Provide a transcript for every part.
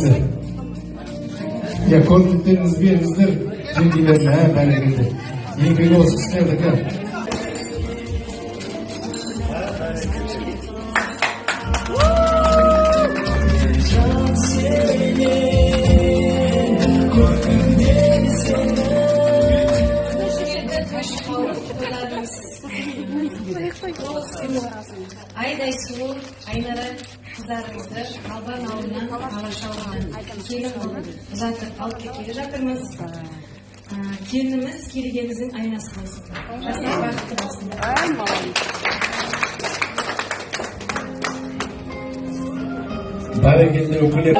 Жеңгесі. Иә, көрімдіктеріңізді беріңіздер жеңгелеріне, ә, бәрекелді. Еңбегі осы кісілердікі. Айдай сұлу Айнара қыздарымызды Албан ауылынан, Алаша ауылынан келін қылып ұзатып алып кеткелі жатырмыз. Келініміз келгеніміздің айнасы болсын, жастар бақытты болсын. Бәрекелді, үкілеп.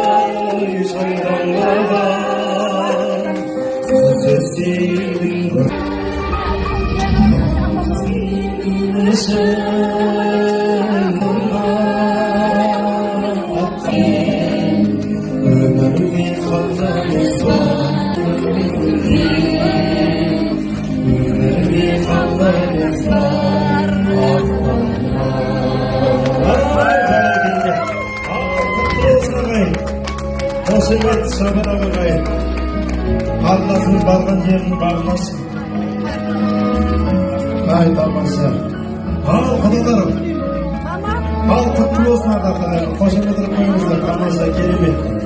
Өмірде қалған бар, өмірде қалған бар. Бәрекелді. Ал, құтты болсын, ағайын. Қошемет, Шабан ағайын. Қарындасының барған жерінің бағын ашсын. Ай, тамаша. Ал, құдалар. Ал, құтты болсын, ардақты ағайын. Қошемет ұрып қойыңыздар. Тамаша, керемет.